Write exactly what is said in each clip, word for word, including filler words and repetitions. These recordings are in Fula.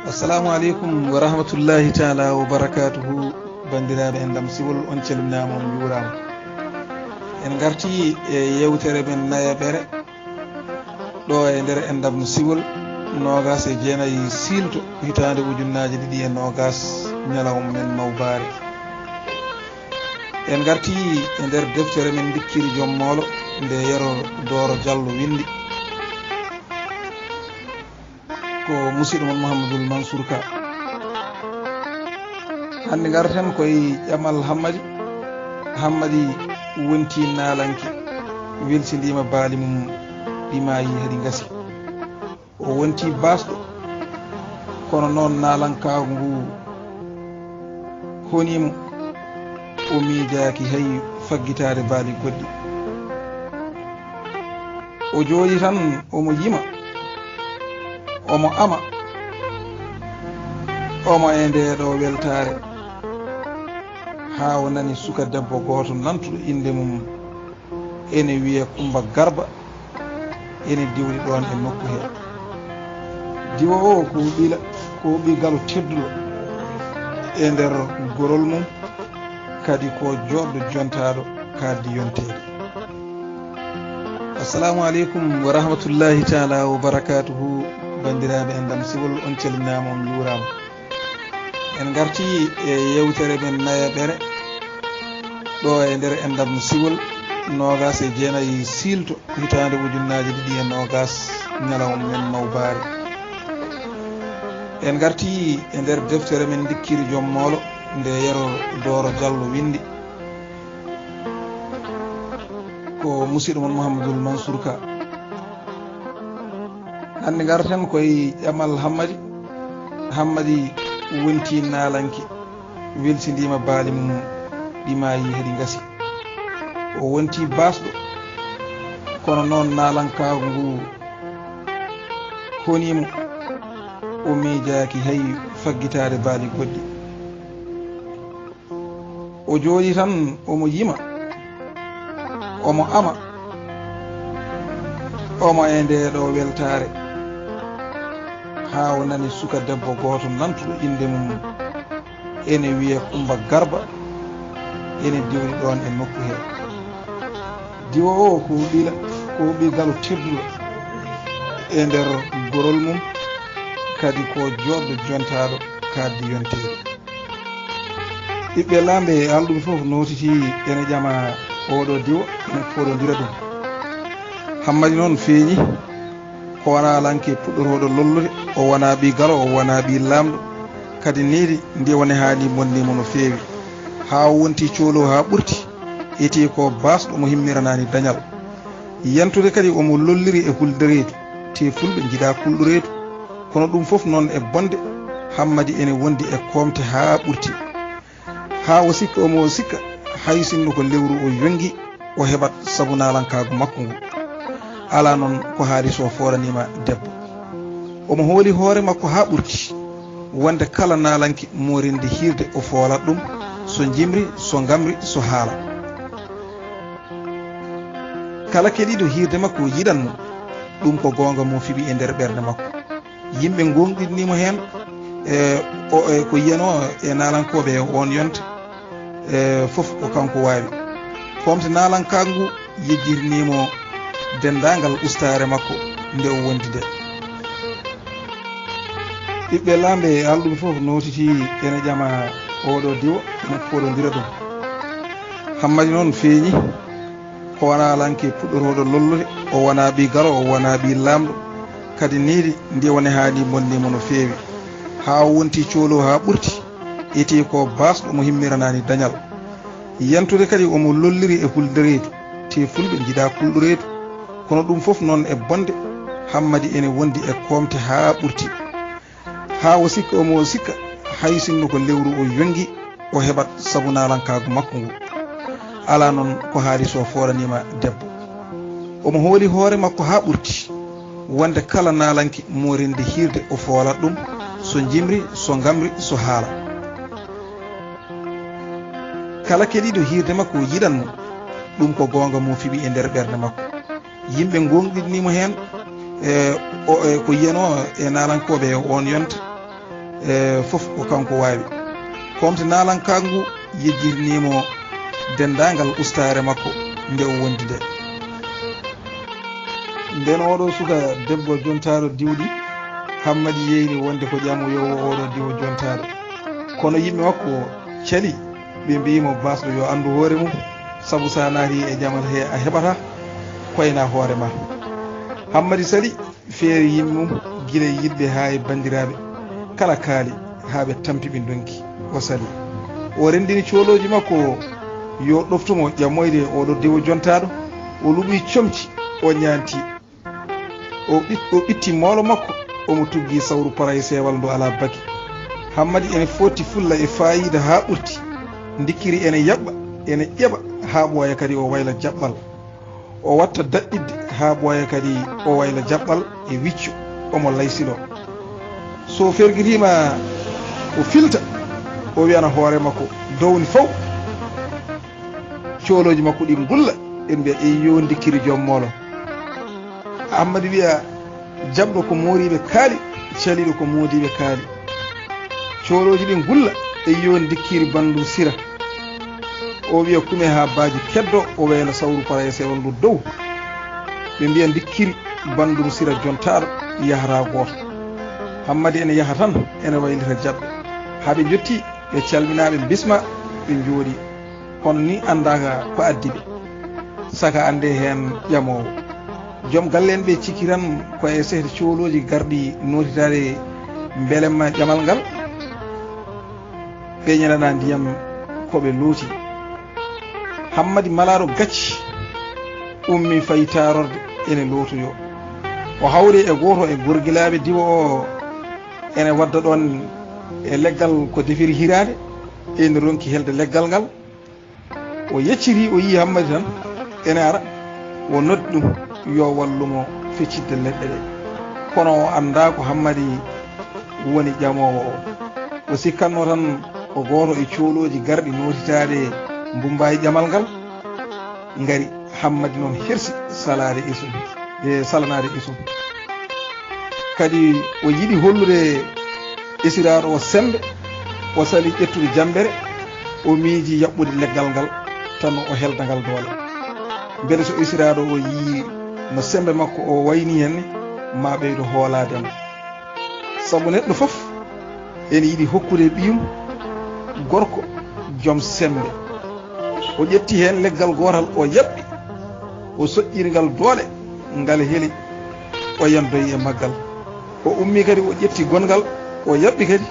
Assalamu aleykum wa rahmatullahi taala wa barakatuhu. Banndiraaɓe enɗam siwol, on calminaama, on njuuraama. En ngartii e yeewtere men nayaɓere ɗo e nder enɗam siwol, noogaas e jeenayi siilto, hitaande ujunnaaje ɗiɗi e noogaas, ñalawma men mawbaare. En ngartii e nder deftere men Ndikkiri Joom Moolo, nde Yero Dooro Jallo winndi. Ko musiɗɗo mon Mouhamadoul Mansour Ka. Hannde ngarten koye ƴamal Hammadi. Hammadi wonti naalanke, welsindiima baali mum, ɗi maayi, haɗi ngasi. O wonti baasɗo, kono noon naalankaagu ngu honii mo, o miijaaki hay faggitaade baali goɗɗi. O jooɗi tan, omo yima, omo ama, omo e ndee ɗoo weltaare, haa o nani suka debbo gooto nantuɗo innde mum ene wiyee Kummba Garba, ene diwri ɗoon e nokku hee. Diwo o ko ɓila, ko ɓi galo tedduɗo e nder gorol mum, kadi ko jooɗɗo jontaaɗo kaaldi yonteede. Assalamu aleykum wa rahmatullahi taala wa barakatuhu. Banndiraaɓe enɗam siwol, on calminaama, on njuuraama. En ngartii e yeewtere men nayaɓere ɗo e nder enɗam siwol, noogaas e jeenayi siilto, hitaande ujunnaaje ɗiɗi e noogaas, ñalawma men mawbaare. En ngartii e nder deftere men Ndikkiri Joom Moolo, nde Yero Dooro Jallo winndi. Ko musiɗɗo mon Mouhamadoul Mansour Ka. Hannde ngarten koye ƴamal Hammadi. Hammadi wonti naalanke, welsindiima baali mum, ɗi maayi, haɗi ngasi. O wonti baasɗo, kono noon naalankaagu ngu honii mo, o miijaaki hay faggitaade baali goɗɗi. O jooɗi tan, omo yima, omo ama, omo e ndee ɗoo weltaare, haa o nani suka debbo gooto nantuɗo innde mum ene wiyee Kummba Garba, ene diwri ɗoon e nokku hee. Diwo o ko ɓila, ko ɓi galo tedduɗo e nder gorol mum, kadi ko jooɗɗo jontaaɗo kaaldi yonteede. Ɓiɓɓe laamɓe e alɗuɓe fof nootitii ene ƴama oɗo diwo, ene fodondira ɗum. Hammadi noon feeñi ko wanalanke puɗɗorooɗo lollude, o wona ɓi galo, o wona ɓi laamɗo. Kadi needi ndi woni haali bonnimo no feewi, haa o wonti coolo haa ɓurti, eti ko baasɗo mo himmiranaani dañal. Yantude kadi omo lolliri e hulde reedu, te fulɓe njiɗa kulɗo reedu. Kono ɗum fof noon e bonde, Hammadi ene wondi e koomte haa ɓurti. Haa o sikka, omo sikka, hay sinno ko lewru o yongi, o heɓat sabu naalankaagu makko ngu. Alaa noon ko haali so fooɗaniima debbo. Omo hooli hoore makko haa ɓurti, wonde kala naalanke mo renndi hiirde o foolat ɗum, so njimri, so ngamri, so haala. Kala keɗiiɗo hiirde makko yiɗan mo, ɗum ko goonga mo fiɓi e nder ɓernde makko. Yimɓe ngoongɗinniimo heen, e, o, e, ko yiyanoo e naalankooɓe e oon yonta, e, fof ko kanko waawi. Koomte naalankaagu ngu yejjitiniimo denndaangal ustaare makko nde o wondi nde. Ɓiɓɓe laamɓe e alɗuɓe fof nootitii ene ƴama oɗo diwo, ene fodondira ɗum. Hammadi noon feeñi ko wanalanke puɗɗorooɗo lollude, o wona ɓi galo, o wona ɓi laamɗo. Kadi needi ndi woni haali bonnimo no feewi, haa o wonti coolo haa ɓurti, eti ko baasɗo mo himmiranaani dañal. Yantude kadi omo lolliri e hulde reedu, te fulɓe njiɗa kulɗo reedu. Kono ɗum fof noon e bonde, Hammadi ene wondi e koomte haa ɓurti. Haa o sikka, omo sikka, hay sinno ko lewru o yongi, o heɓat sabu naalankaagu makko ngu. Alaa noon ko haali so fooɗaniima debbo. Omo hooli hoore makko haa ɓurti, wonde kala naalanke mo renndi hiirde o foolat ɗum, so njimri, so ngamri, so haala. Kala keɗiiɗo hiirde makko yiɗan mo, ɗum ko goonga mo fiɓi e nder ɓernde makko. Yimɓe ngoongɗinniimo heen, e, o, e, ko yiyanoo e naalankooɓe e oon yonta, E, fof ko kanko waawi. Koomte naalankaagu ngu yejjitanii mo denndaangal ustaare makko nde o wondi nde. Ndeen oɗo suka debbo jontaaɗo diwɗi, Hammadi yeeyni wonde ko ƴamoowo oɗo diwo jontaaɗo. Kono yimɓe makko cali, ɓe mbiyi mo baasɗo yo anndu hoore mum, sabu so a naatii e ƴamal he a heɓataa koyna hoore ma. Hammadi sali, feere yimɓe mum, gila e yiɗɓe haa e banndiraaɓe. Kala kaali, haa ɓe tampi ɓe ndonki, o sali. O renndini coolooji makko yo ɗoftu mo ƴamoyde oɗo diwo jontaaɗo, o luɓi comci, o ñaanti. O ɓit-, o ɓitti moolo makko, omo tuggi sawru paraysewal ndu alaa baki. Hammadi ene foti fulla e faayiida haa ɓurti. Ndikkiri ene yaɓɓa, ene ƴeɓa haa ɓooya kadi o wayla jaɓɓal. O watta daɗɗidde haa ɓooya kadi o wayla jaɓɓal e wiccu, omo laysiloo. So fergitiima, o filta, o wiyana hoore makko, downi faw. Coolooji makko ɗi ngulla, en mbiya, "Eyyoo, ndikkiri joom moolo." Hammadi wiya, "Jaɓɗo ko mooriiɓe kaali, caliiɗo ko moodiiɓe kaali." Coolooji ɗi ngulla, "Eyyoo, ndikkiri banndum sira." O wiya, "Kume haa baaji keddo," o wayla sawru paraysewal ndu dow. Ɓe mbiya, "Ndikkiri banndum sira jontaaɗo, yahata gooto." Hammadi ene yaha tan, ene waylita jaɓɓe. Haa ɓe njotti, ɓe calminaa, ɓe mbisma, ɓe njooɗii. Kono ni anndaaka ko addi ɓe. Saka anndee heen ƴamoowo. Joom galle en ɓe cikki tan ko e sehde coolooji garɗi nootitaade mbelemma ƴamal ngal. Ɓe ñalana ndiyam ko ɓe looti. Hammadi malaaɗo gacci ummi fayi taarorde ene lootoyoo. O hawri e gooto e gorgilaaɓe diwo o ene wadda ɗoon e leggal ko defiri hiraande, ene ronki helde leggal ngal. O yecciti, o yii Hammadi tan ene ara, o noddi ɗum yo wallu mo feccitde leɗɗe ɗe. Kono o anndaa ko Hammadi woni ƴamoowo o. O sikkatnoo tan ko gooto e coolooji garɗi nootitaade mbumbaayi ƴamal ngal. Ngari Hammadi noon hersi salaade isum, e salanaade isum. Kadi o yiɗi hollude esiraaɗo o semmbe, o sali ƴettude jammbere, o miiji yaɓɓude leggal ngal, tan o helda ngal doole. Mbele so esiraaɗo o yii no semmbe makko o wayni heen ni, ma ɓeydo hoolaade mo. Sabu neɗɗo fof ene yiɗi hokkude ɓiyum gorko joom semmbe. O ƴetti heen leggal gootal, o yaɓɓi, o soƴƴiri ngal doole, ngal heli, o yandoyi e maggal. O ummi kadi, o ƴetti gonngal, o yaɓɓi kadi,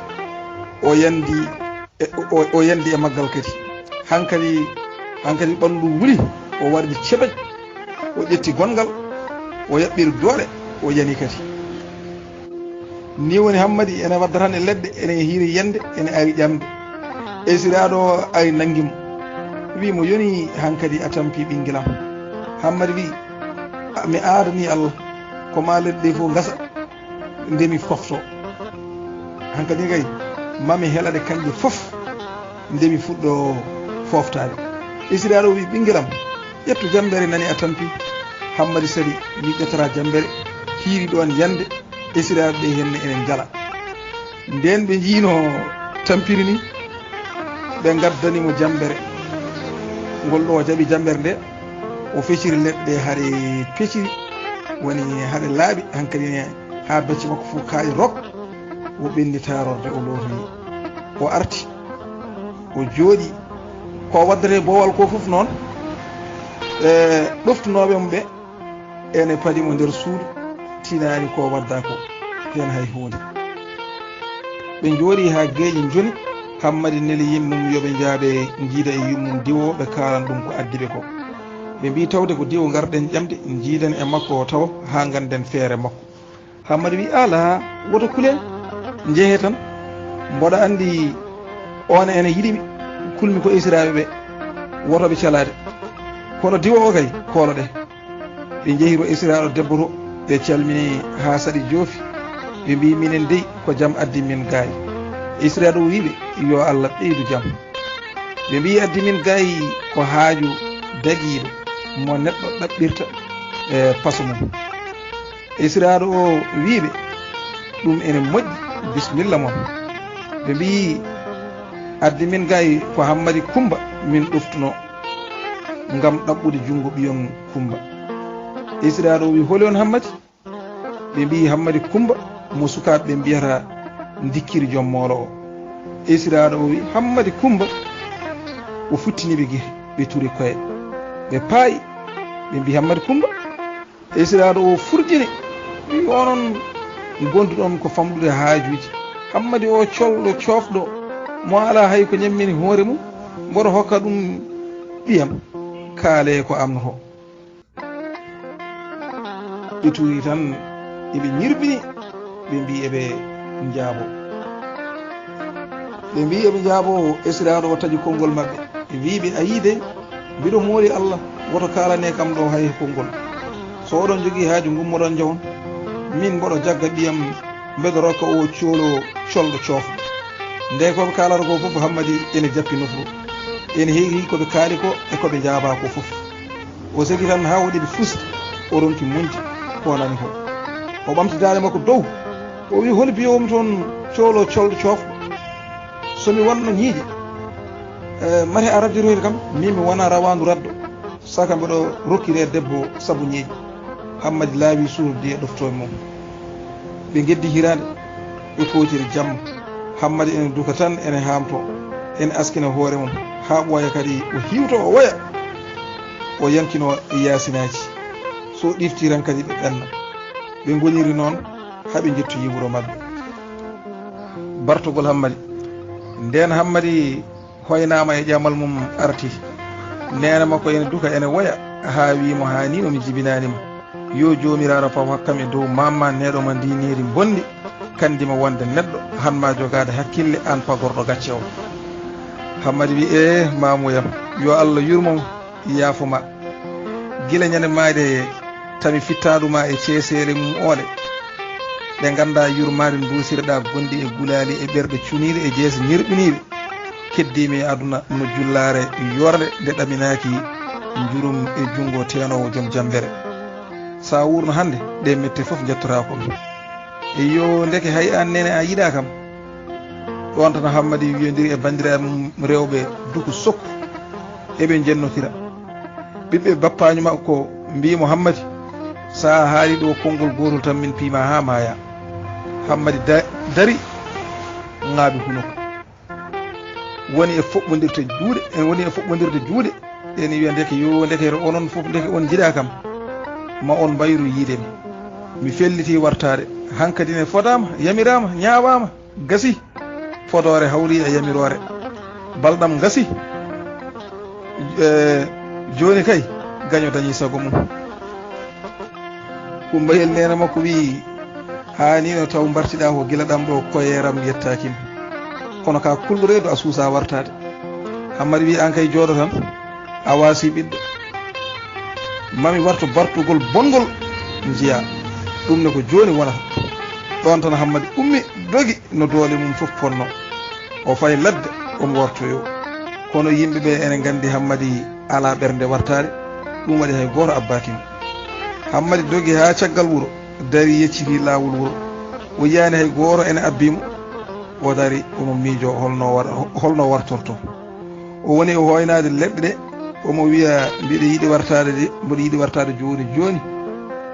o yandi e, o, o yandi e maggal kadi. Hankadi, hankadi ɓanndu wuli, o wardi ceɓej, o ƴetti gonngal, o yaɓɓiri doole, o yani kadi. Ni woni Hammadi ene wadda tan e leɗɗe, ene hiiri yande, ene ari ƴamde. Esiraaɗo o ari nanngi mo, wii mo, "Yoni hankadi a tampi ɓinngel am?" Hammadi wii, "A, mi aadanii Allah, ko maa leɗɗe ɗe fof ngasa, nde mi foftoo. Hankadi kay, ma mi hela ɗe kañƴe fof, nde mi fuɗɗoo fooftaade." Esiraaɗo o wii, "Ɓinngel am, ƴettu jammbere nani a tampi." Hammadi sali, wii, "Ƴettata jammbere, hiiri ɗoon yande." Esiraaɓe ɓe henne ene njala. Ndeen ɓe njiino tampiri ni, ɓe ngaddani mo jammbere. Ngol ɗo o jaɓi jammbere nde, o feciri leɗɗe hare peciri, woni hare laaɓi, hankadi ne haa becce makko fof kaaƴi rok, o ɓenni taarorde, o lootoyi. O arti, o jooɗi. Ko waddata e boowal ko fof noon, e ɗoftunooɓe mo ɓe, ene padi mo nder suudu, tinaani ko wadda ko heen hay huunde. Ɓe njooɗii haa geeƴi njoni, Hammadi neli yimɓe mum yo ɓe njaaɓe njiida e yummum diwo, ɓe kaalan ɗum ko addi ɓe ko. Ɓe mbii tawde ko diwo ngarɗen ƴamde, njiiden e makko o tawa haa ngannden feere makko. Hammadi wii, "Alaa, woto kulen, njehee tan. Mboɗo anndi oon ene yiɗi mi, kulmi ko esiraaɓe ɓe, woto ɓe calaade. Kono diwo o kay, koolo ɗe." Ɓe njehi to esiraaɗo debbo to, ɓe calmini haa saɗi joofi. Ɓe mbii, "Minen dey, ko jam addi min gaay." Esiraaɗo o wii ɓe, "Yo Allah ɓeydu jam." Ɓe mbii, "Addi min gaay ko haaju dagiiɗo mo neɗɗo ɗaɓɓirta e paso mum." Esiraaɗo o wii ɓe, "Ɗum ene moƴƴi, bisimilla mon." Ɓe mbiyi, "Addi min gay ko Hammadi Kummba min ɗoftunoo ngam ɗaɓɓude junngo ɓiyum Kummba." Esiraaɗo o wi, "Holi on Hammadi?" Ɓe mbiyi, "Hammadi Kummba mo sukaaɓe ɓe mbiyata Ndikkiri Joom Moolo o." Esiraaɗo o wi, "Hammadi Kummba?" O futtini ɓe gite, ɓe turi koye, ɓe paayi, ɓe mbiyi, "Hammadi Kummba?" Esiraaɗo o furjini, wi, "Onon gonduɗon ko famɗude haajuuji. Hammadi o colɗo coofɗo, mo alaa hay ko ñammini hoore mum, mboɗo hokka ɗum ɓiyam. Kaalee ko amnotoo." Ɓe turi tan, eɓe ñirɓini, ɓe mbi eɓe njaabo. Ɓe mbi eɓe njaabo, esiraaɗo o taƴi konngol maɓɓe. Ɓe mbi ɓe, "A yii de, mbiɗo mooli Allah, woto kaalane kam ɗo hay konngol. So oɗon jogii haaju, ngummoɗon njahon. Min mboɗo jagga ɓiyam, mbeɗo rokka o coolo colɗo coofɗo." Nde ko ɓe kaalata ko fof, Hammadi ene jappi nofru. Ene heewi ko ɓe kaali ko e ko ɓe njaaba ko fof. O seki tan haa waɗi ɓe fusti, o ronki muñde ko o nani ko. O ɓamti daande makko dow, o wi, "Holi biyoowo mi toon coolo colɗo coofɗo? So mi wonno ñiiƴe, eh, mate a raddiroyta kam, min mi wona rawaandu raddo, saka mbeɗo rokkiree debbo sabu ñiiƴe." Hammadi laawi suudu e ɗoftooɓe mum. Ɓe ngeddi hiraande, ɓe kootiri jamma. Hammadi ene duka tan, ene haamtoo, ene askina hoore mum, haa ɓooya kadi o hiiwtoo, o woya, o yankinoo e yaasinaaji. So ɗiftii tan kadi ɓe ɓenna. Ɓe ngoniri noon haa ɓe njettoyi wuro maɓɓe. Bartogol Hammadi. Ndeen Hammadi hoynaama e ƴamal mum arti. Neene makko ene duka, ene woya, haa wiyi mo, "Haa nii o mi jibinaani ma. Yo Joomiraaɗo fawaq kam e dow maamma neɗɗo ma ndii needi mbonndi, kandi ma wonde neɗɗo, han ma jogaade hakkille aan pagorɗo gacce o." Hammadi wi, "Ee, maamuuyam, yo Allah yurmo mo, yaafo ma. Gila ñande maayde tami fittaandu ma e ceeseele mum oole, ɗe nganndaa yurmaade nduusirɗaa gonɗi e gulaali e ɓerɗe cuniiɗe e jeese ñirɓiniiɗe. Keddii mi e aduna no jullaare yoorde nde ɗaminaaki njurum e junngo teenoowo joom jammbere. So a wuurno hannde, ɗe mette fof njettotaako mi. Eyyo, ndeke hay aan neene a yiɗaa kam." Ɗoon tan Hammadi yiyondiri e banndiraaɓe mum rewɓe duku sokku, eɓe njennotira. Ɓiɓɓe bappaaño makko mbiyi mo, "Hammadi, so a haalii ɗo konngol gootol tan min piima haa maaya." Hammadi da-, dari, ŋaaɓi hunuko. Woni e foɓɓondirde juuɗe, en woni e foɓɓondirde juuɗe. Ene wiya, "Ndeke, yo, ndeke onon fof, ndeke on njiɗaa kam. Ma on mbayru yiide mi. Mi felliti wartaade. Hankadi ne fodaama, yamiraama, ñaawaama. Gasi." Fodoore hawri e yamiroore. Balɗam ngasi. Eh, jooni kay, gaño dañi sago mum. Kumbayel neene makko wiyi, "Haa nii no taw mbartiɗaa ko gila ɗam ɗo koyeeram yettaaki ma. Kono ka kulɗo reedu a suusaa wartaade." Hammadi wiyi, "Aan kay jooɗo tan, a waasi ɓiɗɗo. Mami warto bartugol bongol njiyaa. Ɗum ne ko jooni wonata." Ɗoon tan Hammadi ummi dogi no doole mum fof ponno. O fayi ladde, omo wartoyoo. Kono yimɓe ɓe ene nganndi Hammadi alaa ɓernde wartaade, ɗum waɗi hay gooto abbaaki mo. Hammadi dogi haa caggal wuro, dari yecciti laawol wuro. O yiyaani hay gooto ene abbii mo. O dari, omo miijoo holno waɗa-, holno wartortoo. O woni e hooynaade leɗɗe ɗe, omo wiya, "Mbiɗa yiɗi wartaade de, mboɗo yiɗi wartaade jooni jooni.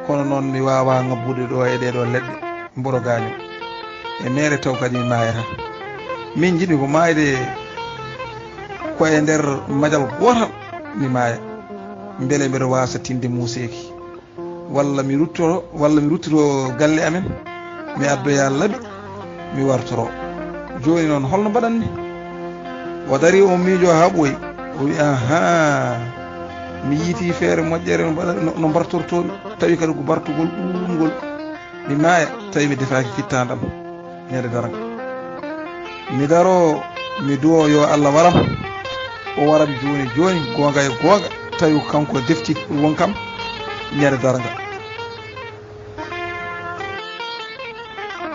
Kono noon mi waawaa ŋabbude ɗo e ɗee ɗoo leɗɗe, mboɗo gaañoo. E meere taw kadi mi maayataa. Min njiɗmi ko maayde ko e nder majal gootal mi maaya. Mbele mbeɗa waasa tinde muuseeki. Walla mi rutto, walla mi ruttito galle amen, mi addoya laɓi, mi wartoro. Jooni noon, holno mbaɗanmi?" O darii, o miijoo haa ɓooyi. O wi'i, "Ahaa, mi yiitii feere moƴƴere no mbaɗa-, no, no mbartortoomi, tawi kadi ko bartugol ɗuuɗngol. Mi maaya, tawi mi defaaki fittaandam." Ñande darnga. Mi daroo, mi duwoo yo Allah waram. O waram jooni jooni, goonga e goonga, tawi ko kanko defti won kam ñande darnga.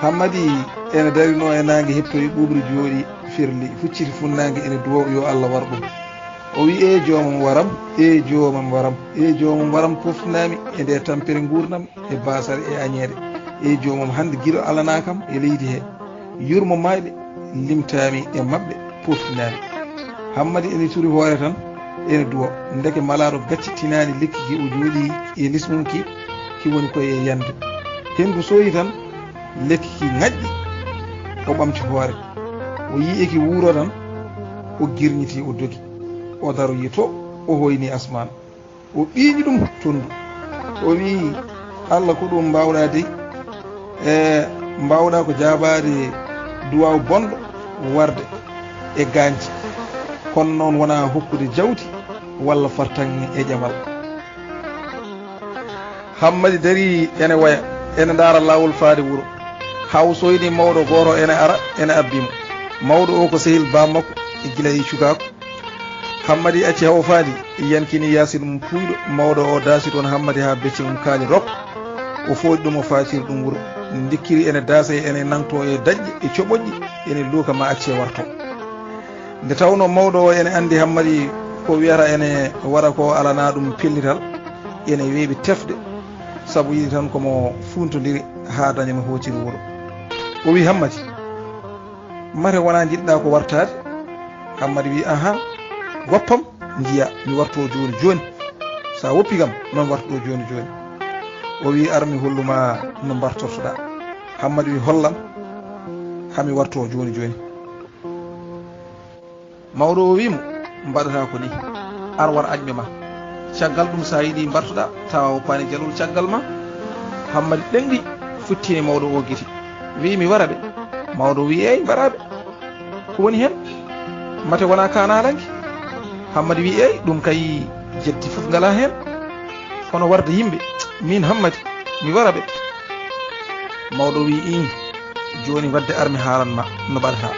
Hammadi ene darinoo e naange, heɓtoyi ɓuuɓri, jooɗi, ferli, hucciti funnaange, ene duwoo yo Allah war ɗum. O wi'i, "Ee joomam waram, ee joomam waram, ee joomam waram, poftinaa-mi e nde tampere nguurndam." E baasal e añeeɗe. Ee joomam, hannde giɗo alanaa kam e leydi he. Yurmo maayɓe, limtaami e maɓɓe, pooftinaami. Hammadi ene turi hoore tan, ene duwa. Ndeke malaaɗo gacci tinaani lekki ki o jooɗii e les mum ki, ki woni ko e yande. Henndu sooyi tan, lekki ki ŋaƴƴi, o ɓamti hoore. O yii e ki wuuro tan, o girñiti, o dogi. O daroyi to, o hoyni asmaan. O ɓiiñi ɗum tonndu. O wiyi, "Allah, ko ɗum mbaawɗaa dey? E mbaawɗaa ko jaabaade duwaaw bonɗo warde e gaañce, kono noon wonaa hokkude jawdi walla fartaŋŋe e ƴamal." Hammadi darii ene woya, ene ndaara laawol faade wuro. Haa o sooynii mawɗo gooto ene ara, ene abbii mo. Mawɗo o ko sehil baam makko e gila e cukaaku. Hammadi acci haa o faandi, yankini yaasin mum puuyɗo. Mawɗo o daasi toon Hammadi haa becce mum kaali rok. O fooɗi ɗum, o faatiri ɗum wuro. Ndikkiri ene daasa, ene nangtoo e daƴƴe e coɓoƴƴi, ene luuka ma acce warto. Nde tawnoo mawɗo o ene anndi Hammadi ko wiyata ene waɗa ko alanaa ɗum pellital, ene weeɓi tefde, sabu yiɗi tan ko mo fuuntondiri haa daña mo hootiri wuro. O wiyi, "Hammadi, mate wonaa njiɗɗaa ko wartaade?" Hammadi wiyi, "Ahan, goppam, njiyaa, mi wartoo jooni jooni. So a woppii kam, noon wartoɗoo jooni jooni." O wiyi, "Ar mi hollu ma no mbartortoɗaa." Hammadi wiyi, "Hollam, haa mi wartoo jooni jooni." Mawɗo o wiyi mo, "Mbaɗataa ko nii. Ar war añɓe ma. Caggal ɗum, so a yiɗii mbartoɗaa, tawa woppaani jalol caggal ma." Hammadi ɗeŋɗi, futtini mawɗo o gite. Wiyi, "Mi wara ɓe." Mawɗo wiyi, "Eey, mbaraa ɓe. Ko woni heen? Mate wonaa kaanaalanke?" Hammadi wiyi, "Eey, ɗum kay jeddi fof ngalaa heen. Kono warde yimɓe, miin Hammadi, mi wara ɓe." Mawɗo wiyi, "Iin, jooni wadde ar mi haalan ma no mbaɗataa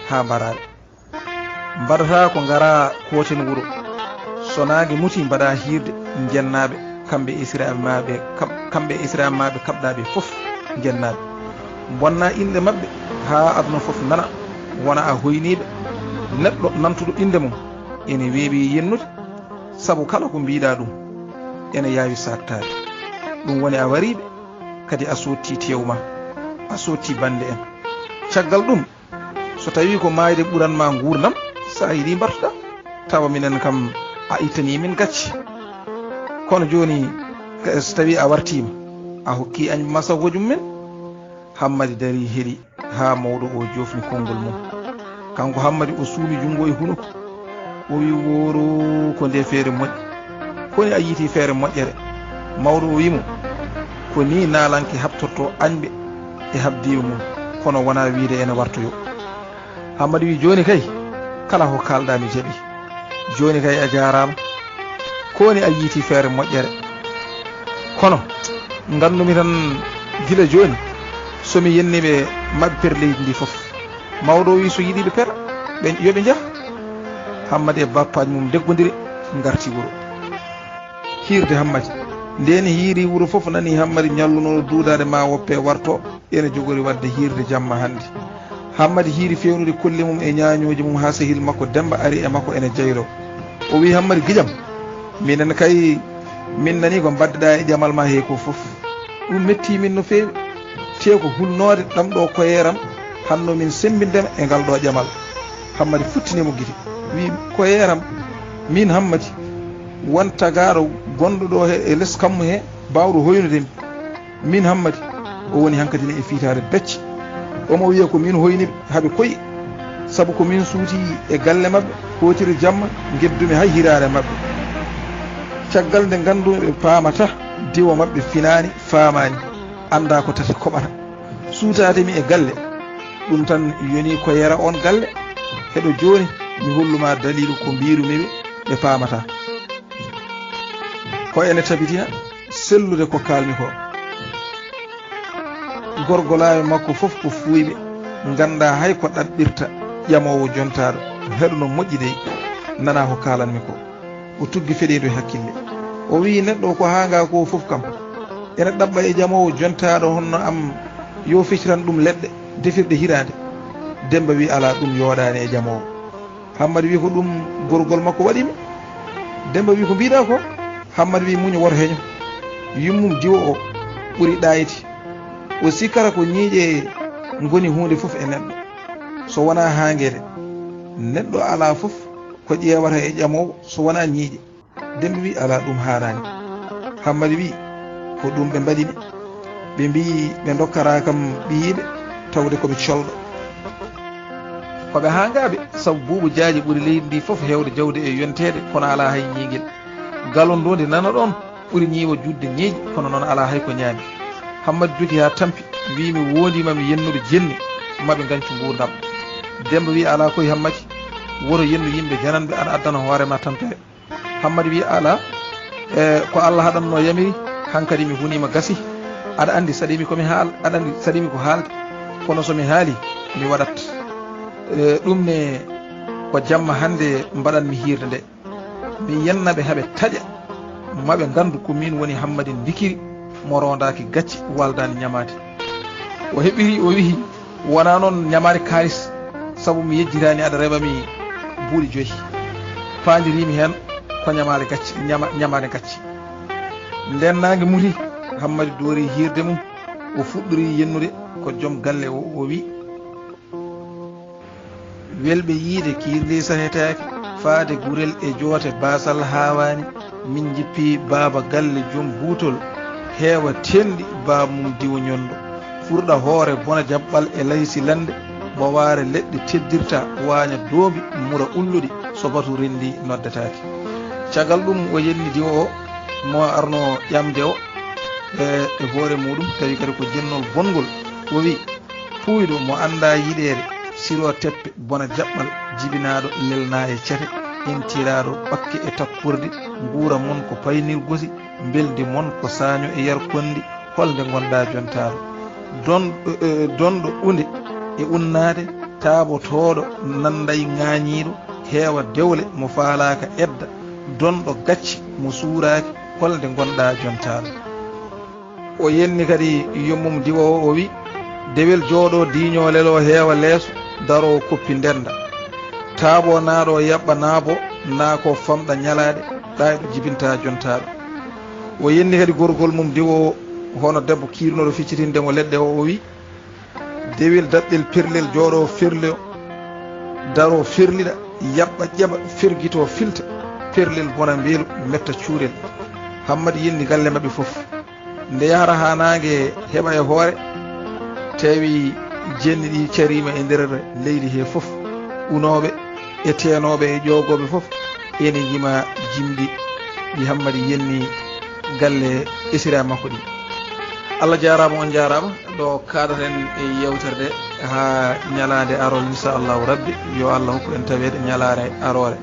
haa mbaraa ɓe." Mbaɗataa ko ngaraa kooten wuro. So naange mutii, mbaɗaa hiirde, njennaa ɓe, kamɓe e siraaɓe maa ɓe, kam-, kamɓe e siraaɓe maa ɓe kaɓɗaa ɓe fof, njennaa ɓe. Mbonnaa inɗe maɓɓe haa aduna fof nana, wona a hoynii ɓe. Neɗɗo nantuɗo innde mum ene weeɓi yennude, sabu kala ko mbiiɗaa ɗum ene yaawi saaktaade. Ɗum woni a warii ɓe, kadi a soodtii teewu ma, a soodtii bannde en. Caggal ɗum, so tawii ko maayde ɓuran ma nguurndam, so a yiɗii mbartoɗaa, tawa minen kam a ittanii min gacce. Kono jooni, so tawii a wartiima, a hokkii añɓe ma safwajum men?" Hammadi darii heɗii haa mawɗo o joofni konngol mum. Kanko Hammadi o suumi junngo e hunuko. O wiyi, "Wooroo, ko ndee feere moƴƴi. Koni a yiitii feere moƴƴere?" Mawɗo o wiyi mo, "Ko nii naalanke haɓtortoo añɓe e haɓdiiɓe mum, kono wonaa wiyde ene wartoyoo." Hammadi wiyi, "Jooni kay, kala ko kaalɗaa mi jaɓii. Jooni kay a jaaraama. Koni a yiitii feere moƴƴere. Kono nganndumi tan gila jooni, so mi yenni ɓe, maɓe per leydi ndi fof." Mawɗo o wiyi, "So yiɗii ɓe per, ɓe, yo ɓe njah." Hammadi e bappaaji mum deggondiri, ngarti wuro. Hiirde Hammadi. Ndeen hiiri wuro fof, nani Hammadi ñallunoo duudaade ma woppe warto, ene jogori waɗde hiirde jamma hannde. Hammadi hiiri feewnude kolle mum e ñaañooji mum haa sehil makko Demmba ari e makko ene jayroo. O wiyi, "Hammadi giƴam, minen kay min nanii ko mbaddeɗaa e ƴamal ma hee ko fof. Ɗum mettii min no feewi. Tee ko hulnoode ɗam ɗo koyeeram hanno min semmbindema e ngal ɗo ƴamal." Hammadi futtini mo gite, wiyi, "Koyeeram, miin Hammadi, won tagaaɗo gonɗo ɗo he, e les kammu he, baawɗo hoynude mi. Miin Hammadi, o woni hankadi ne e fiitaare becce. Omo wiya ko miin hoyni ɓe haa ɓe koyi, sabu ko miin suuti e galle maɓɓe, hootiri jamma, ngeddumi hay hiraare maɓɓe. Caggal nde nganndu ɓe paamata diwo maɓɓe finaani, faamaani, anndaa ko tati koɓata. Suutaade mi e galle, ɗum tan yoni koyeera oon galle. Heɗo jooni, mi hollu ma daliilu ko mbiirumi ɓe, ɓe paamataa." Ko ene tabitina sellude ko kaalmi ko. Gorgolaaɓe makko fof ko fuuyɓe, nganndaa hay ko ɗaɓɓirta ƴamoowo jontaaɗo. Heɗo no moƴƴi dey, nanaa ko kaalanmi ko. O tuggi feɗeendu e hakkille. O wiyi, "Neɗɗo ko haangaa ko fof kam, ene ɗaɓɓa e ƴamoowo jontaaɗo honno am, yo feccitan ɗum leɗɗe defirɗe hiraande?" Demmba wiyi, "Alaa, ɗum yooɗaani e ƴamoowo." Hammadi wiyi ko ɗum gorgol makko waɗi mo. Demmba wiyi, "Ko mbiɗa ko?" Hammadi wiyi, "Muño woto heño. Yummum diwo o ɓuri ɗaayde. O sikkata ko ñiiƴe ngoni huunde fof e neɗɗo." So wonaa haangeede, neɗɗo alaa fof ko ƴeewata e ƴamoowo so wonaa ñiiƴe. Demba wiyi, "Alaa, ɗum haanaani." Hammadi wiyi, "Ko ɗum ɓe mbaɗi mi. Ɓe mbiyi ɓe ndokkataa kam ɓiyiiɓe, tawde ko mi colɗo." Ko ɓe haangaaɓe, sabu Buubu Jaaje ɓuri leydi ndi fof heewde jawdi e yonteede, kono alaa hay ñiiƴel. Galon ndoondi nana ɗoon ɓuri ñiiwa juutde ñeeƴi, kono noon alaa hay ko ñaami. Hammadi jokki haa tampi, wiyi, "Mi woondiima mi yennude jenni, ma ɓe ngancu nguurndam." Demba wiyi, "Alaa koy Hammadi, woto yennu yimɓe jananɓe, aɗa addana hoore ma tampere." Hammadi wiyi, "Alaa, e ko Allah haɗatnoo yamiri, hankadi mi huniima gasi. Aɗa anndi saɗimi ko mi haal-, aɗa anndi saɗimi ko haalde, kono so mi haali, mi waɗat. E, ɗum ne ko jamma hannde mbaɗanmi hiirde nde. Mi yenna ɓe haa ɓe taƴa, ma ɓe nganndu ko miin woni Hammadi Ndikiri mo roondaaki gacce, waaldaani ñamaade." O heɓiri, o wiyi, "Wonaa noon ñamaade kaalis, sabu mi yejjitaani aɗa reɓa mi buuɗi joyi. Paanjiriimi heen ko ñamaade gacce, ñama-, ñamaade gacce." Ndeen naange muti, Hammadi doori hiirde mum, o fuɗɗori yennude ko joom galle o, o wiyi, "Welɓe yiyde kiirli sahetaake, faade gurel e joote baasal haawaani, min njippi baaba galle joom buutol, heewa tenɗi baaba mum diwo ñonndo, furɗa hoore bona jaɓɓal e laysi lannde, mbowaare leɗɗe teddirta, waaña doombi, mura ulluɗi, so batu renndi noddetaake." Caggal ɗum o yenni diwo o, mo arno ƴamde o, e, e hoore muɗum, tawi kadi ko jennol bonngol, o wiyi, "Puuyɗo mo anndaa yiɗeede, siroo teppe, bona jaɓɓal, jibinaaɗo lelnaa e cate, intiraaɗo ɓakke e takkordi, nguura mon ko paynirgosi, mbeldi mon ko saaño e yarkonndi, holnde ngonɗaa jontaaɗo? Don-, eh, donɗo unde e unnaade, taabotooɗo nannday ŋaañiiɗo, heewa dewle mo faalaaka edda, donɗo gacce mo suuraaki, holnde ngonɗaa jontaaɗo?" O yenni kadi yummum diwo o, o wi, "Dewel jooɗo diiño lelo heewa leeso, daro koppi ndennda. Taabo naaɗo yaɓɓa naabo, naako famɗa ñalaade, ɗaayɗo jibinta jontaaɗo." O yenni kadi gorgol mum diwo o, hono debbo kiirnoɗo ficcitinde mo leɗɗe o, o wi, "Dewel daɓɓel perlel jooɗo ferlo, daro ferliɗa, yaɓɓa ƴeɓa, fergito filta, perlel bona mbeelu, metta cuurel." Hammadi yenni galle maɓɓe fof. Nde yahata haa naange heɓa e hoore, tawi jenni ɗi cariima e nder leydi he fof. Unooɓe e teenooɓe e ƴoogooɓe fof ene njima jimɗi ɗi Hammadi yenni galle esiraaɓe makko ɗi. Allah jaaraama, on njaaraama. Ɗo kaaɗaten e yeewtere nde haa ñalaande aroore, inchallahu rabbi, yo Allah hokku en taweede ñalaande aroore.